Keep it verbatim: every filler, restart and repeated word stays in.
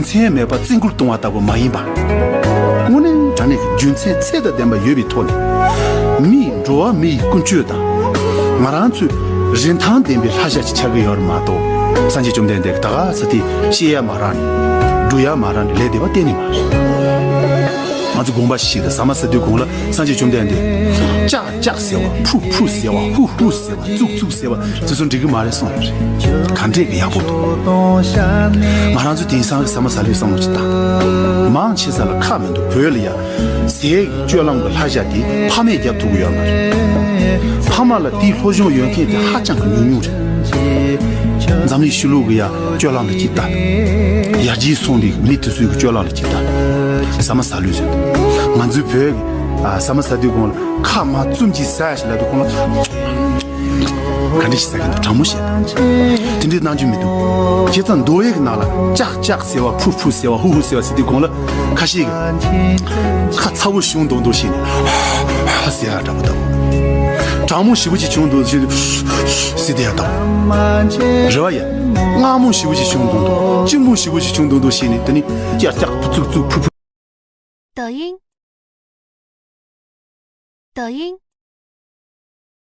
མཚན་མེད་པར་བཙན་སྐུལ་གཏོང་བ་ལྟ་བུ་མ་ཡིན་པར། དངོས་གནས་དྲང་གནས་ཀྱི་རྒྱུ་མཚན་ཚད་དང་ལྡན་པ་ཡོད་པའི་ཐོག་ནས། མིའི་འགྲོ་བ་མིའི་ཀུན་སྤྱོད་དང་། ང་རང་ཚོའི་རིན་ཐང་ལྡན་པའི་ལྷ་ཞྭ་ཅིག་ཆགས་ཀྱི་ཡོད་རེད་མ་གཏོགས། སངས་རྒྱས་བཅོམ་ལྡན་འདས་ཀྱིས་ད་ག་ས་དེ་བཤད་ཡ་མ་རག་ནས། སྒྲུབ་ཡ་མ་རག་ནས་ལས་དེ་བ་གཏན་ནས་མ་རེད། ང་ཚོ་དགོངས་པ་བཞེས་དང་ཟ་མ་ཟ་དུས་གོང་ལ་སངས་རྒྱས་བཅོམ་ལྡན་འདས། ལྕག་ལྕག་ཟེར་བ། ཕུ་ཕུ་ཟེར་བ། ཧུ་ཧུ་ཟེར་བ། བཙུགས་བཙུགས་ཟེར་བ་དེ་ཚོ་འགྲིག་གི་མ་རེད་གསུངས་ཡོད་རེད། ག་འདྲས་ཀྱི་ཡག་པོ་འདུག་ང་རང་ཚོ་དེང་སང་གི་ཟ་མ་ཟ་ལུགས་བསམ་བློ་ཅིག་བཏང་། མང་ཆེ་ས་ལ་ཁག་མི་འདུག་བོད་ལ་ཡ། ཟས་ཀྱི་སྤྱོད་ལམ་གྱི་ལྷ་ཞྭ་དེ་ཕ་མས་རྒྱབ་ཐུབ་ཀྱི་ཡོད་མ་རེད། ཕ་མ་ལ་དེའི་སློབ་སྦྱོང་ཡོད་མཁན་དེ་ཧ་ཅང་གི་ཉུང་ཉུང་རེད། འཛམ་གླིང་ཕྱི་ལོགས་ཀྱི་ཡ་སྤྱོད་ལམ་ལ་ཅིག་ལྟ། ཡར་རྒྱས་སོང་བའི་མི་དེ་ཚོའི་གི་སྤྱོད་ལམ་ལ་ཅིག་ལྟ། ཟ་མ་ཟ་ལུགས་ཟེར། ང་ཚོའི་བོད་ཀྱི་ཨ་ཟ་མ་ཟ་དུས་གོང་ལ་ཁ་མར་བཙུམ་གྱིས་ཟ་ཡ་ཞིག་ལབ་དུས་གོང་ལ། ག་འདྲ་ཞིག་ཟ་གི་འདུག་དྲང་མོ་བཤད། དེ་འདྲའི་གནང་རྒྱུ་མི་འདུག་བྱས་ཙང་མདོ་ཡི་གི་ནང་ལ་ལྕག་ལྕག་ཟེར་བ། ཕུ་ཕུ་ཟེར་བ། ཧུ་ཧུ་ཟེར་བ་ཟེར་དུས་གོང་ལ། ཁ་ཤས་ཀྱིས་ཁ་ཚ་བོ་བྱུང་མདོག་མདོག་བྱས་ནས་ཧ་ཧ་ཟེར་ཡ་འདྲ་པོ་འདུག་དྲང་མོ་ཞེ་པོ་ཅིག་བྱུང་མདོག་བྱས་ནས་ཟེར་དེ་ཡ་འདུག་རེད་བ་ཡ། མངར་མོ་ཞེ་པོ་ཅིག་བྱུང་མདོག་མདོག་སྐྱིད་མོ་ཞེ་པོ་ཅིག་བྱུང་མདོག་མདོག་བྱས་ནས། དེ་ནི་ཀྱག་ཀྱག་ཕུ་ཙུག་ཙུག་ཕུ་ཕུ། 抖音，抖音，